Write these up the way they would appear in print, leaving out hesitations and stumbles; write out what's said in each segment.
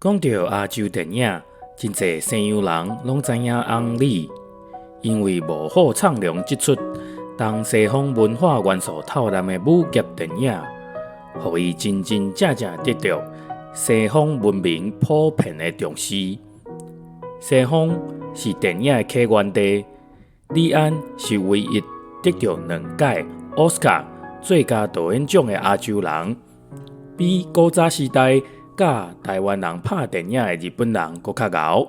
講著亞洲電影，真濟西洋人攏知影翁李，因為《臥虎藏龍》這齣東西方文化元素透濫的武俠電影，予伊真真正正得著西方文明普遍的重視。西方是電影的起源地，李安是唯一得著兩屆奧斯卡最佳導演獎的亞洲人，比古早時代教台灣人拍電影的日本人閣較𠢕。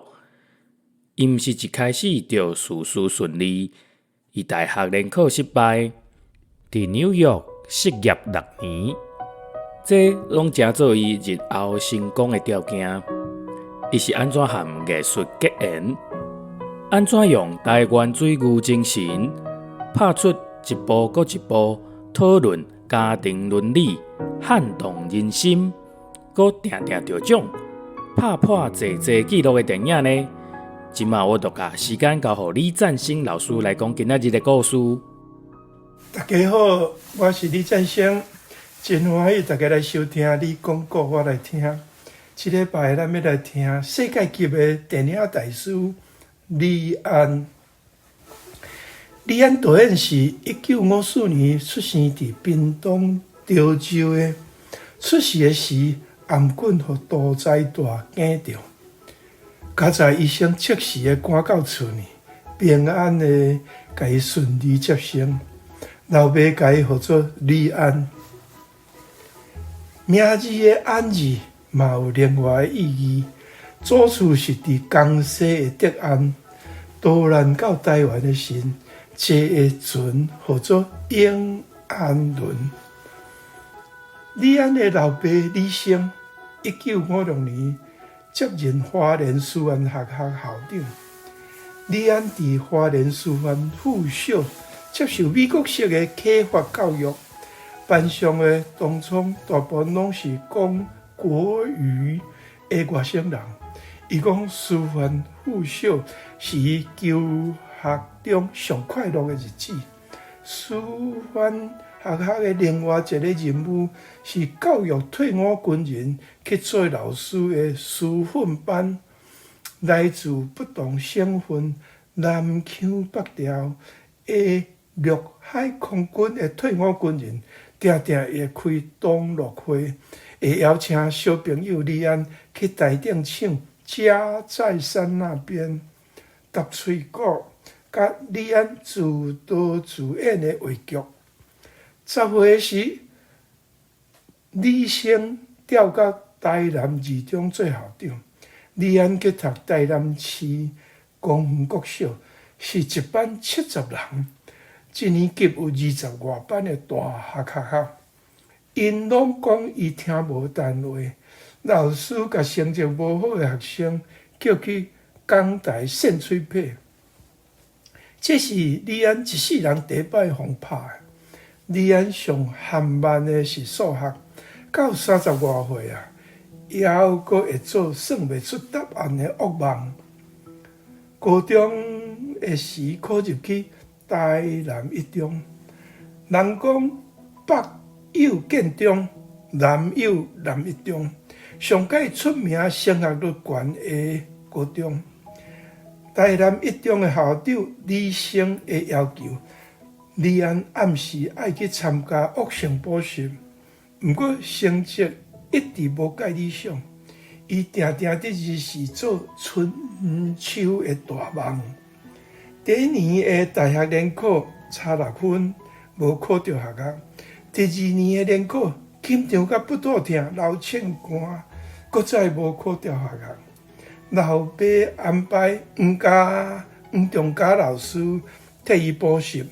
伊毋是一開始就事事順利，伊大學聯考失敗，佇紐約失業六年，這攏成做伊日後成功的條件。伊是按怎和藝術結緣？按怎用台灣水牛精神拍出一部閣一部討論家庭倫理、撼動人心，閣定定得獎、拍破濟濟紀錄的電影呢？這馬我就共時間交予李贊昇老師來講今仔日的故事。大家好，我是李贊昇，真歡喜大家來收聽你講故我來聽。這禮拜咱欲來聽世界級的電影大師李安。李安導演是1954年出生佇屏東潮州的，出世的時頷頸予屠宰帶鉗著，佳哉醫生適時的趕到厝呢，平安的共伊順利接生。老爸共伊號做李安，名字的安字嘛有另外的意義。祖厝是佇江西的德安，逃難到台灣的時，坐的船號做永安輪。李安的老爸李昇，1956年接任花蓮師範學校校長。李安佇花蓮師範附小接受美國式的啟發教育，班上的同窗大部分攏是講國語的外省人。伊講師範附小是伊求學中上快樂的日子。師範學校的另外一個任務是教育退伍軍人去做老師的師訓班，來自不同省份、南腔北調的陸海空軍的退伍軍人，定定會開同樂會，會邀請小朋友李安去台頂唱《家在山那邊》、踏喙鼓，佮李安自導自演的話劇。10歲時，李昇調到台南二中做校長。李安去讀台南市公園國小，是一班70人，一年級有20外班的大學學校。𪜶攏講伊聽無單話，老師共成績無好的學生叫去講台扇喙皮。這是李安一世人第一擺予拍的。李安上含慢的是數學，到30外歲啊，猶閣會做算袂出答案的惡夢。高中的時考入去台南一中，人講北有建中，南有南一中，上蓋出名升學率懸的高中。台南一中的校長李昇的要求，李安暗時愛去參加惡性補習，毋過成績一直無蓋理想。伊定定佇日時做春秋的大夢。第一年的大學聯考差六分，無考著學校。第二年的聯考緊張甲腹肚疼、流扦汗，閣再無考著學校。老爸安排黃家黃仲嘉老師替伊補習。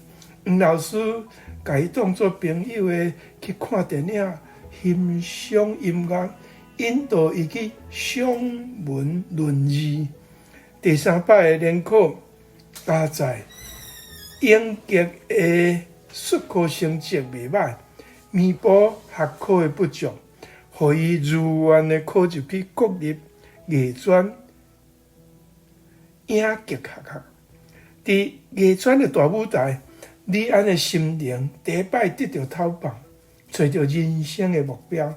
黃老師共伊當做朋友的去看電影、欣賞音樂，引導伊去賞文論字。第三擺的聯考，佳哉英杰的術科成績袂䆀，彌補學科的不足，予伊如願的考入去國立藝專影劇學校。佇藝專的大舞台，李安的心靈第一擺得著透放，揣著人生的目標。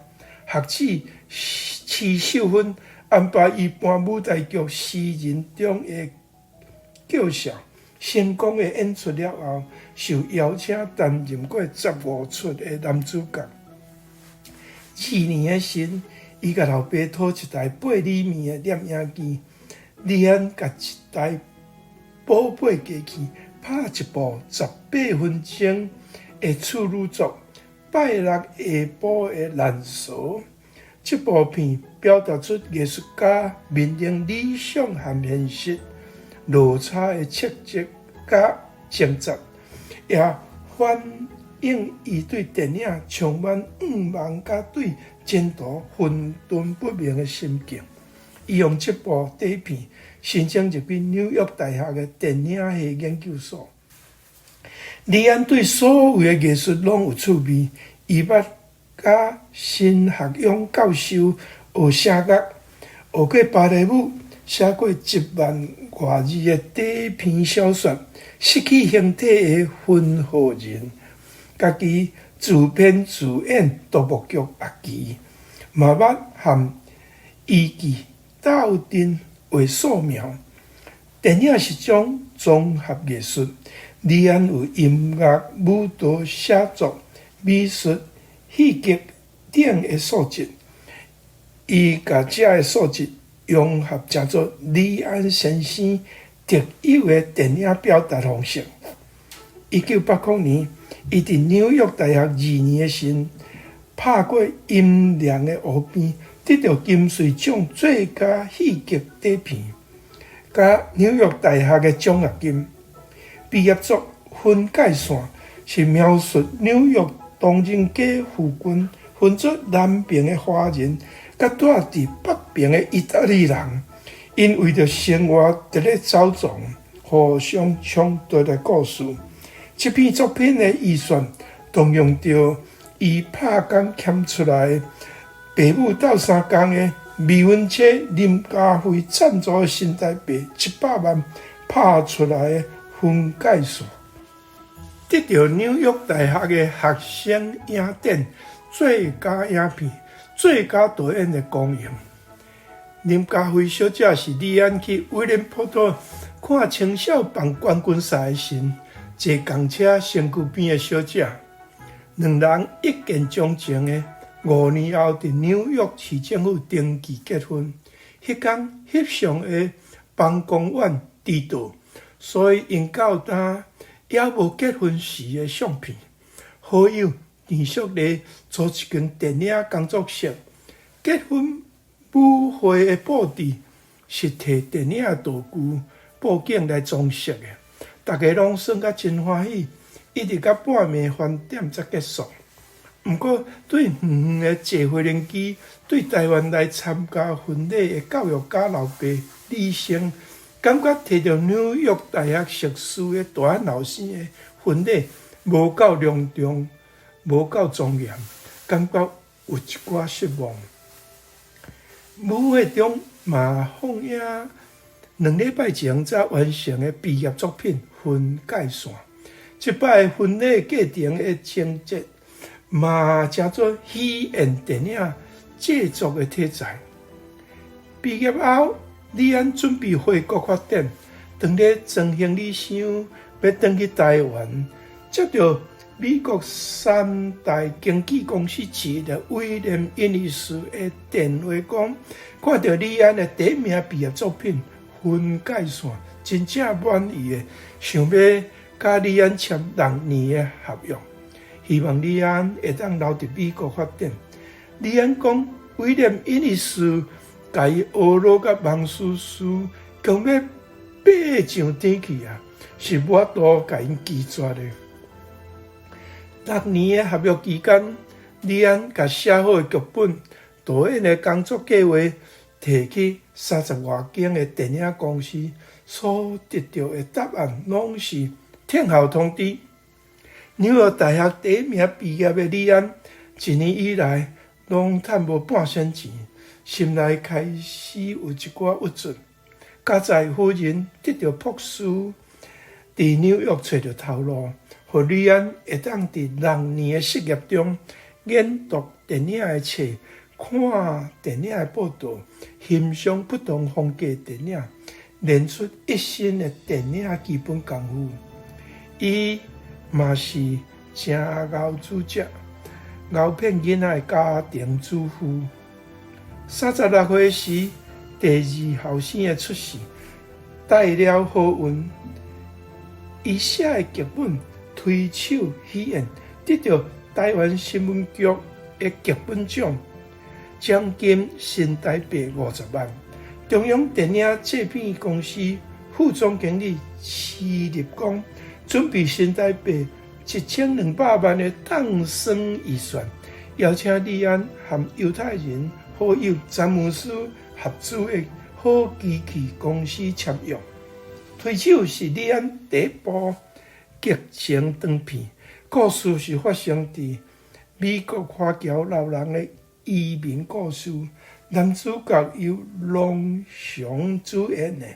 學姊徐秀芬安排伊扮舞台劇《詩人中的叫笑》，成功的演出了後，受邀請擔任過15齣的男主角。2年的時，伊共老爸討一台8厘米的攝影機，李安共一台寶貝機器拍一部18分鐘的處女作。拜六下晡的難趖，這部片表達出藝術家面臨理想和現實落差的挫折佮掙扎，也反映伊對電影充滿願望佮對前途混沌不明的心境。伊用這部底片申請入去紐約大學的電影系研究所。李安對所有的藝術攏有趣味，伊捌佮申學勇教授學聲樂，學過芭蕾舞，寫過1萬外字的短篇小說，失去形體的芬荷人，家己自編自演獨幕劇《阿奇》，嘛捌和伊記鬥陣畫素描。電影是種綜合藝術。李安有音樂、舞蹈、寫作、美術、戲劇等的素質，伊共這个素質融合，成做李安先生特有的電影表達方式。1980年，伊佇紐約大學2年的時，拍過《陰涼的湖邊》，得著金穗獎最佳戲劇短片，佮紐約大學的獎學金。畢業作《分界線》是描述紐約唐人街附近分做南爿的華人，佮住佇北爿的義大利人，𪜶為著生活佇咧走撞，互相衝突的故事。這篇作品的預算動用著伊拍工儉出來，爸母鬥相共的未婚妻林嘉慧贊助的新台幣100萬拍出來的。分界線，得著紐約大學的學生影展最佳影片、最佳導演的光榮。林嘉慧小姐是李安去威廉波特看青少棒冠軍賽的時，坐仝車身軀邊的小姐。兩人一見鍾情的5年後，佇紐約市政府登記結婚。彼工翕相的幫公員遲到。所以，𪜶到今猶無結婚時的相片。好友田淑麗租一間電影工作室，結婚舞會的布置是提電影道具、布景來裝飾的。逐家攏耍甲真歡喜，一直到半暝翻點才結束。毋過，對遠遠的坐飛輪機對台灣來參加婚禮的教育家老爸李生，感覺提著紐約大學碩士的大漢後生的婚禮無夠隆重，無夠莊嚴，感覺有一寡失望。舞會中嘛放映2禮拜前才完成的畢業作品《分界線》。這擺婚禮過程的情節嘛，成做喜宴電影製作的題材。畢業後，李安準備回國發展，當咧裝行李箱欲轉去台灣，接著美國三大經紀公司之一的威廉·印尼斯的電話講，看著李安的第一名畢業作品《分界線》，真正滿意的，想欲佮李安簽6年的合約，希望李安會當留佇美國發展。李安講，威廉·印尼斯共伊呵咾甲茫絲絲，強欲爬上天去啊！是無法度共𪜶拒絕的。6年的合約期間，李安共寫好的劇本、導演的工作計劃，提去30外間的電影公司，所得著的答案攏是聽候通知。紐約大學第一名畢業的李安，一年以來攏趁無半仙錢。心內開始有一寡鬱卒。佳哉夫人得著博士，佇紐約揣著頭路，予李安會當佇六年的失業中研讀電影的冊，看電影的報道，欣賞不同風格電影，練出一身的電影基本功夫。伊嘛是誠𠢕主角，𠢕騙囡仔的家庭主婦。36歲時，第二後生的出世，帶了好運。伊寫的劇本《推手喜宴》得著台灣新聞局的劇本獎，獎金新台幣50萬。中央電影製片公司副總經理徐立光準備新台幣1200萬的當算預算，邀請李安和猶太人好友詹姆斯合資的好機器公司簽約。推手是李安第一部劇情長片，故事是發生佇美國華僑老人的移民故事。男主角由龍翔主演的。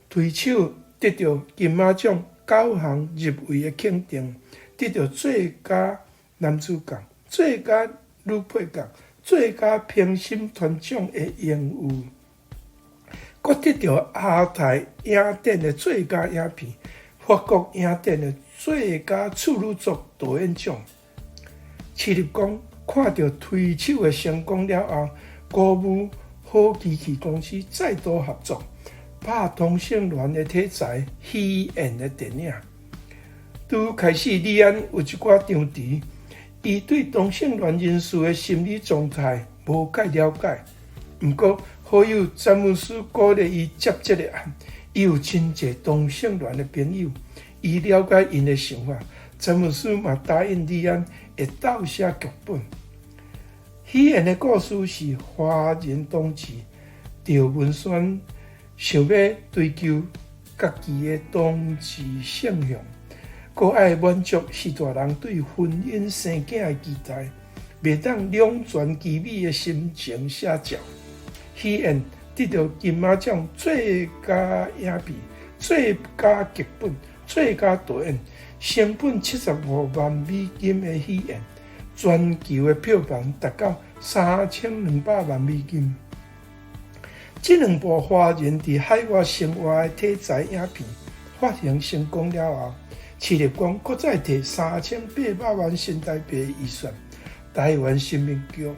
推手得著金馬獎九項入圍的肯定，得著最佳男主角、最佳女配角、最佳評審團獎的榮譽，閣得著亞太影展的最佳影片、法國影展的最佳處女作導演獎。徐立光看著推手的成功了後，鼓舞好機器公司再度合作，拍同性戀的題材喜宴的電影。拄開始，李安有一寡張遲，伊對同性戀人士的心理狀態無蓋了解。毋過，好友詹姆斯鼓勵伊接這个案，伊有真濟同性戀的朋友，伊了解𪜶的想法。詹姆斯嘛答應李安會鬥寫劇本。喜宴的故事是華人同志著文宣，想欲追求家己的同志性向，閣愛滿足序大人對婚姻生囝的期待，袂當兩全其美的心情寫照。喜宴得著金馬獎最佳影片、最佳劇本、最佳導演，成本75萬美金的喜宴，全球的票房達到3200萬美金。這兩部華人佇海外生活的題材影片發行成功了後，徐立光閣再提3800萬新台幣的預算，台灣新聞局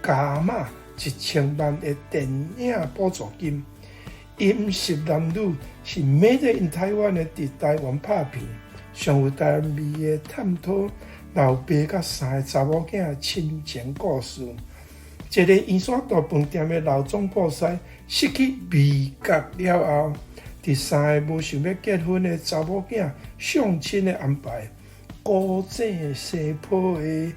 加碼1000萬的電影補助金。飲食男女是 Made in Taiwan 的佇台灣拍片，上有台灣味的探討老爸佮三個查某囝的親情故事。一个圓山大飯店的老總鋪師失去味覺了後，佇三个無想欲結婚的查某囝相親的安排，古井西坡的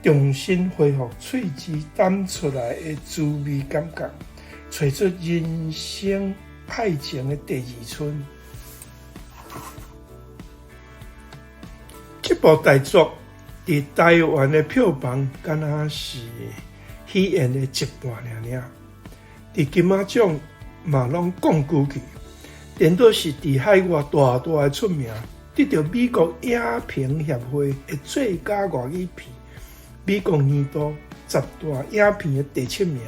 重新恢復喙舌淡出來的滋味感覺，揣出人生愛情的第二春。這部大作佇台灣的票房敢若是喜宴的一半爾爾，佇金馬獎嘛攏摃龜去，顛倒是佇海外大大的出名，得著美國影評協會的最佳外語片，美國年度十大影片的第七名，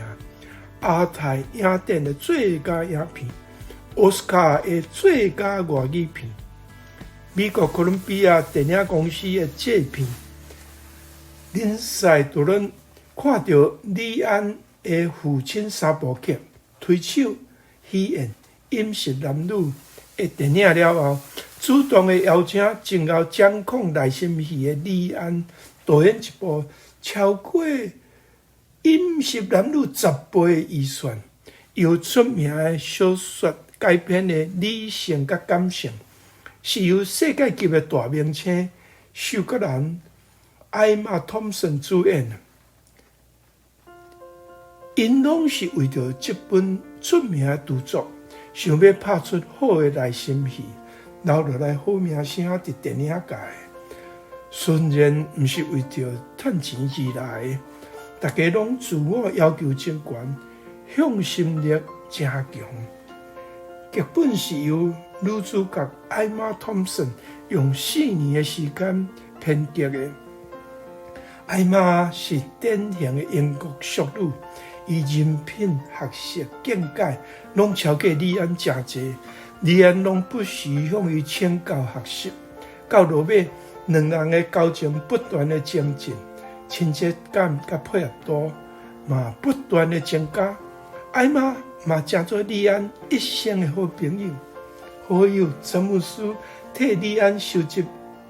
亞太影展的最佳影片，奧斯卡的最佳外語片，美國哥倫比亞電影公司的製片，林賽杜倫看著李安的父親三部曲、推手、喜宴、飲食男女的電影了後，主動的邀請真𠢕掌控內心戲的李安導演一部超過飲食男女10倍的預算，由出名的小說改編的理性佮感性，是由世界級的大明星蘇格蘭艾瑪·湯森主演。𪜶攏是為著這本出名的著作，想欲拍出好的內心戲，留落來好名聲佇電影界。雖然毋是為著趁錢而來，大家攏自我要求真懸，向心力誠強。劇本是由女主角艾瑪·湯森用4年的時間編劇的。艾瑪是典型的英國淑女，伊人品、學識、見解，攏超過李安誠濟。李安攏不時向伊請教學習。到落尾，兩人的交情不斷的精進，親切感佮配合度嘛不斷的增加。艾瑪嘛成做李安一生的好朋友。好友詹姆斯替李安收集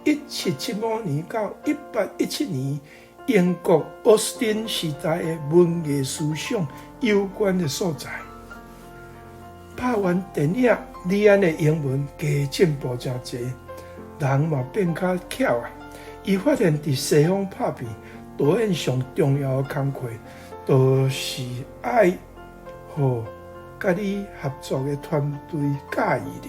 1775年到1817年英國奧斯汀時代的文藝思想有關的素材。拍完電影，李安的英文加進步誠濟，人嘛變較巧啊。伊發現佇西方拍片，導演上重要的工課，就是愛予佮你合作的團隊佮意你。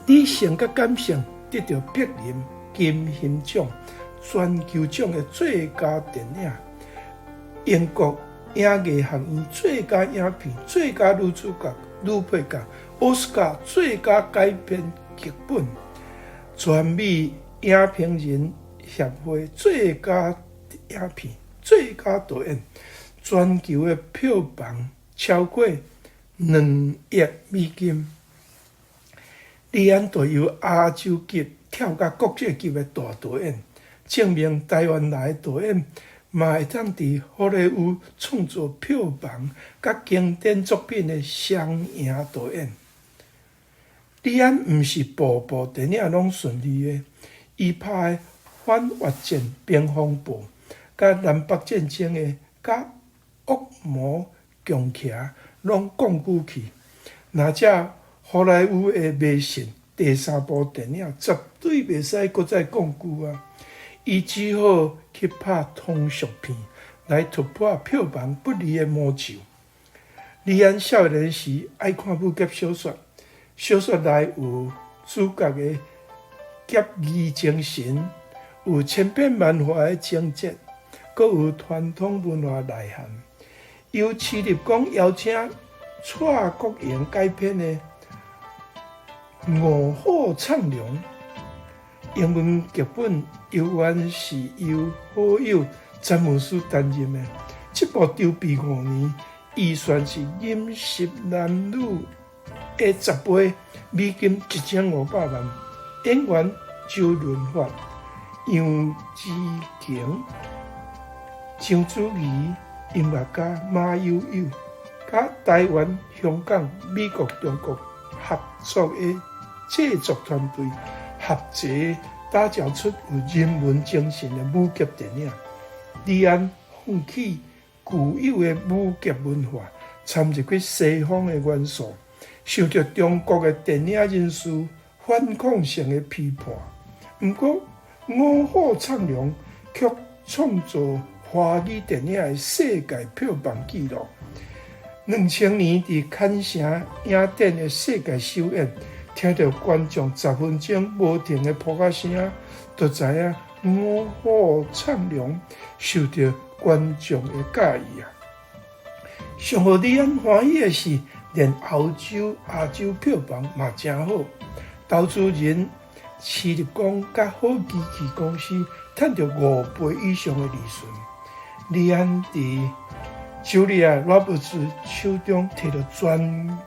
理性佮感性得著柏林金熊獎全球獎的最佳電影，英國影藝學院最佳影片、最佳女主角、女配角，奧斯卡最佳改編劇本，全美影評人協會最佳影片、最佳導演，全球的票房超過2億美金。李安就由亞洲級跳到國際級的大導演，證明台灣來的導演嘛會當佇好萊塢創造票房佮經典作品的雙贏導演。李安毋是部部電影攏順利的，伊拍的《反越戰冰風暴》佮南北戰爭的佮惡魔窮騎攏摃龜去。若這好萊塢的迷信，第三部電影絕對袂使閣再摃龜啊！伊只好去拍通俗片來突破票房不利的魔咒。李安少年時愛看武俠小說，小說內有主角的俠義精神，有千變萬化的情節，閣有傳統文化內涵。由徐立功邀請蔡國榮改編的《臥虎藏龍》，英文劇本猶原是由好友詹姆斯擔任的。這部籌備5年，預算是飲食男女的10倍，美金1500萬。演員周潤發、楊紫瓊、章子怡、音樂家馬友友，佮台灣、香港、美國、中國合作的製作團隊合齊打造出有人文精神的武俠電影。李安放棄舊有的武俠文化，摻入去西方的元素，受著中國的電影人士反抗性的批判。毋過，臥虎藏龍卻創造華語電影的世界票房紀錄。2000年佇坎城影展的世界首演，聽著觀眾10分鐘無停的噗仔聲，就知影臥虎藏龍受著觀眾的佮意啊！上予李安歡喜的是，連歐洲、亞洲票房嘛誠好。投資人徐立功佮好機器公司趁著5倍以上的利潤。李安佇茱莉亞·羅伯茲手中摕著全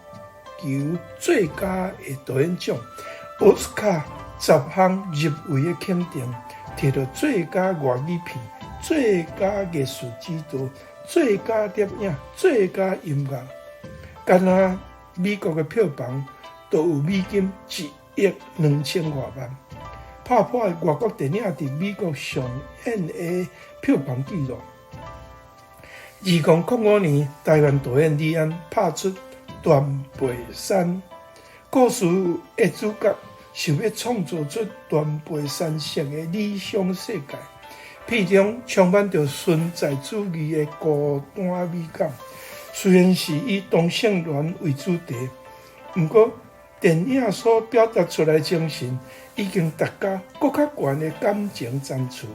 球最佳的導演獎，奧斯卡10項入圍的肯定，摕著最佳外語片、最佳藝術指導、最佳攝影、最佳音樂。敢若美國的票房都有美金1億2千外萬，拍破外國電影佇美國上演的票房紀錄。2005年，台灣導演李安拍出《斷背山》，故事的主角想欲創造出斷背山式的理想世界，片中充滿著存在主義的孤單美感。雖然是以同性戀為主題，毋過電影所表達出來的精神已經達到閣較懸的感情層次。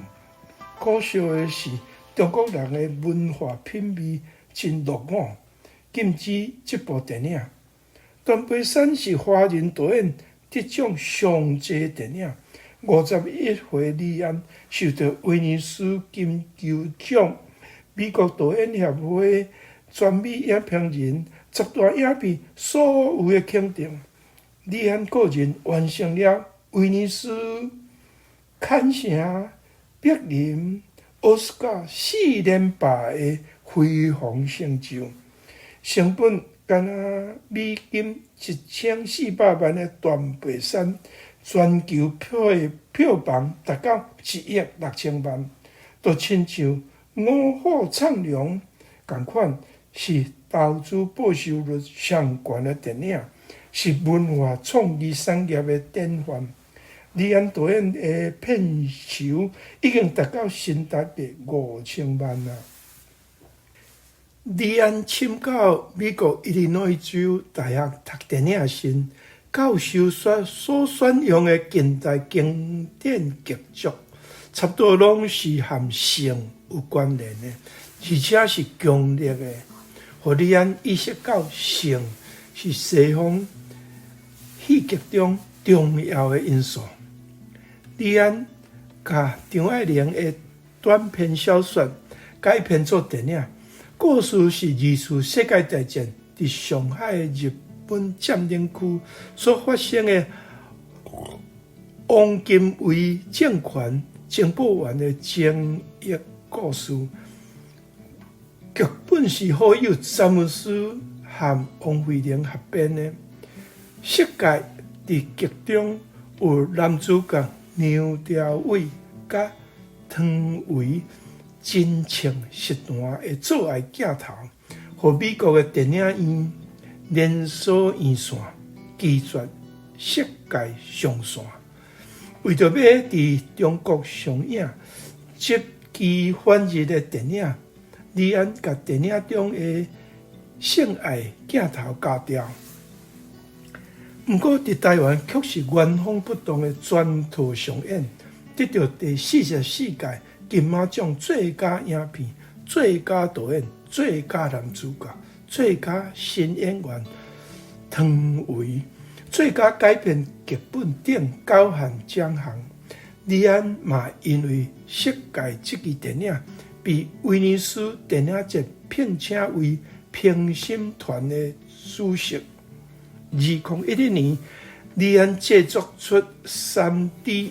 可惜的是，中國人的文化品味真落伍，禁止這部電影。《斷背山》是華人導演得獎上濟電影。51歲李安受著威尼斯金球獎美國導演協會全美影評人十大影片所有的肯定。李安個人完成了威尼斯、坎城、柏林、奧斯卡四連霸的輝煌成就，成本干焦美金1400萬的斷背山，全球票房達到1億6000萬，就親像臥虎藏龍仝款，是投資報酬率上懸的電影，是文化創意產業的典範。李安導演的片酬已經達到新台幣5000萬啊！李安深到美國伊利諾伊州大學讀電影時，教授所選用的近代經典劇作，差不多攏是和性有關聯的，而且是強烈的，予李安意識到性是西方戲劇中重要的因素。李安共張愛玲的短篇小說改編做電影，故事是二次世界大戰佇上海的日本佔領區所發生的汪精衛政權情報員的爭議故事。劇本是好友詹姆斯和王慧玲合編的。設計佇劇中有男主角梁朝偉佮湯唯真情實彈的做愛鏡頭，予美國的電影院連鎖院線拒絕設計上線。為著欲佇中國上映這支反日的電影，李安共電影中的性愛鏡頭鉸掉。毋過，佇台灣卻是原封不動的全套上演，得著第44屆金馬獎最佳影片、最佳導演、最佳男主角、最佳新演員湯唯、最佳改編劇本等九項獎項。李安嘛因為設計這支電影，被威尼斯電影節聘請為評審團的主席。2011年，李安製作出3D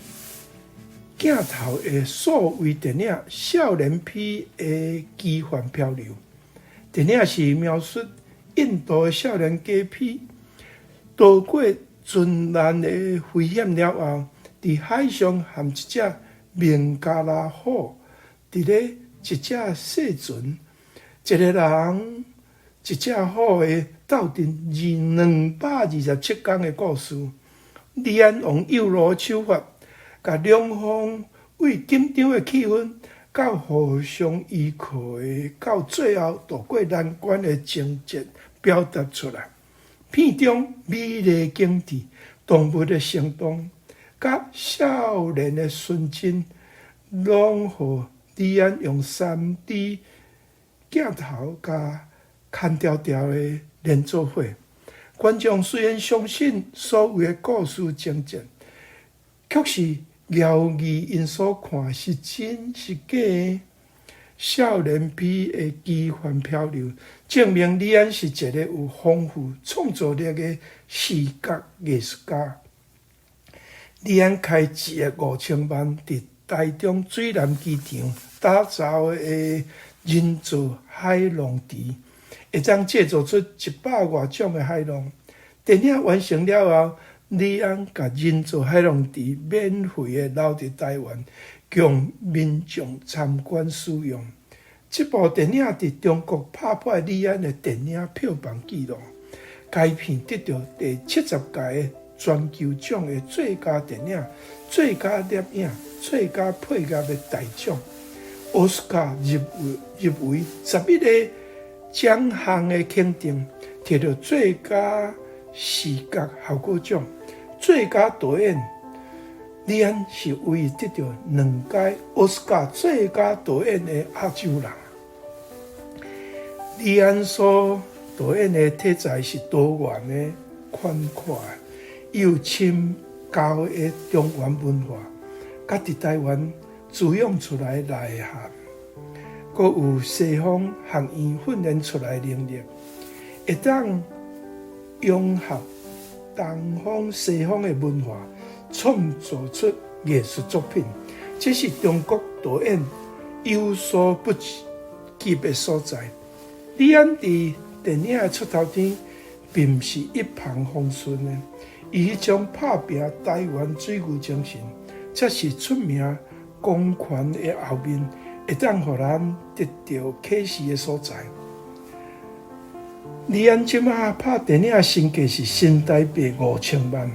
鏡頭的數位電影《少年 P 的奇幻漂流》。電影是描述印度的少年家 P 渡過船難的危險了後，佇海上和一隻孟加拉虎，佇咧一隻細船，一个人，一隻虎的鬥陣227天的故事。李安用幼路手法，共兩方為緊張的氣氛，到互相依靠的，到最後渡過難關的情節表達出來。片中美麗景致、動物的行動，佮少年的純真，攏予李安用3D 鏡頭共牽牢牢的連做伙。觀眾雖然相信所有的故事情節，卻是猶疑𪜶所看是真是假。少年 P 的奇幻漂流，證明李安是一個有豐富創造力的視覺藝術家。李安開1億5000萬，佇台中水湳機場打造的人造海浪池，會當製造出100外種的海浪。電影完成了後，李安共人造海浪池免費的留佇台灣，供民眾參觀使用。這部電影佇中國拍破李安的電影票房紀錄。該片得著第70屆全球獎的最佳電影、最佳攝影、最佳配樂的大獎。奧斯卡入圍11個獎項的肯定，摕著最佳視覺效果獎、最佳導演。李安是唯一得著兩屆奧斯卡最佳導演的亞洲人。李安所導演的題材是多元的、寬闊的，伊有深厚的中原文化，佮佇台灣滋養出來的內涵，閣有西方學院訓練出來能力，會當融合東方西方的文化，創造出藝術作品。這是中國導演有所不及的所在。李安佇電影的出頭天，並毋是一帆風順的。伊彼種拍拚台灣水牛精神，才是出名光環的後面，會當予咱得著啟示的所在。李安這馬拍電影的身價是新台幣5000萬，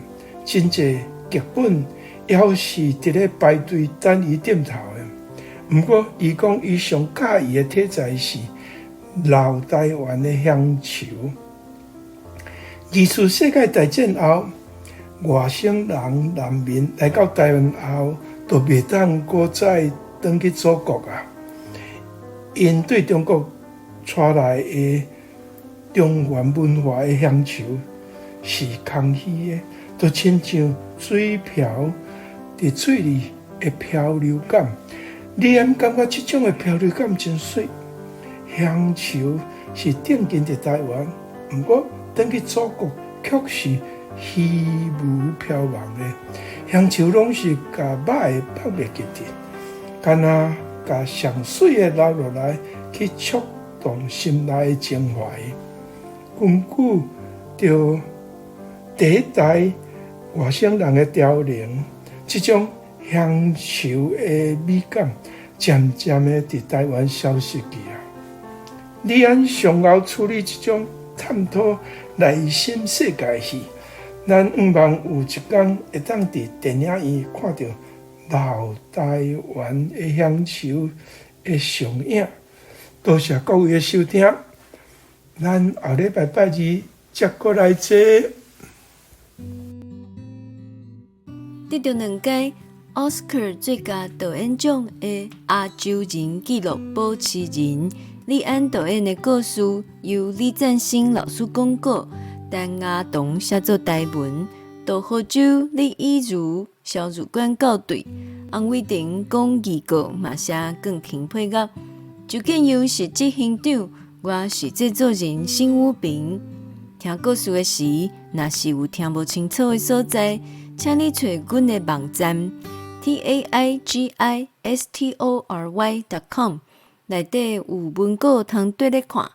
真濟劇本猶是佇咧排隊等伊點頭的。毋過，伊講伊上佮意的題材是老台灣的鄉愁。二次世界大戰後，外省人難民來到台灣後，就袂當閣再轉去祖國啊。𪜶對中國帶來的中原文化的鄉愁是空虛的，就親像水瓢佇水裡的漂流感。李安感覺這種的漂流感真媠。鄉愁是定根佇台灣，毋過轉去祖國卻是虛無飄茫的。鄉愁攏是共歹的放袂記得，敢若共上媠的留落來去觸動心內的情懷。根據著第一代外省人的凋零，這種鄉愁的美感，漸漸的佇台灣消失去啊。李安上𠢕處理這種探討內心世界的戲，咱向望有一天會當佇電影院看著老台灣的鄉愁的上映。多謝各位的收聽，咱後禮拜拜二再閣來坐。得著兩屆奧斯卡最佳導演獎的亞洲人紀錄保持人李安導演的故事，由李贊新老師講稿，陳亞棠寫做台文，杜河洲、李以如、蕭汝冠校對，洪偉霆講義稿，嘛寫鋼琴配樂。周建佑是執行長，我是製作人辛武平。聽故事的時，若是有聽無清楚的所在，請你揣阮的網站 taigistory.com，內底有文稿通綴咧看。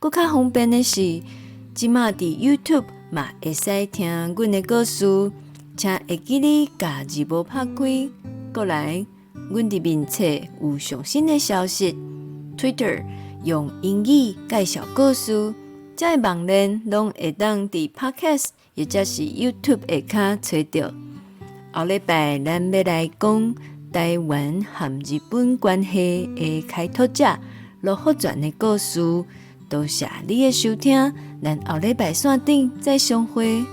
閣較方便的是，這馬佇 YouTube 嘛會使聽阮的故事，請會記你共字幕拍開。閣來，阮佇面冊有上新的消息，Twitter 用英語介紹故事，這个網站攏會當佇 Podcast 或者是 YouTube 下跤揣著。後禮拜咱欲來講台灣和日本關係的開拓者羅福傳的故事。多謝你的收聽，咱後禮拜線頂再相會。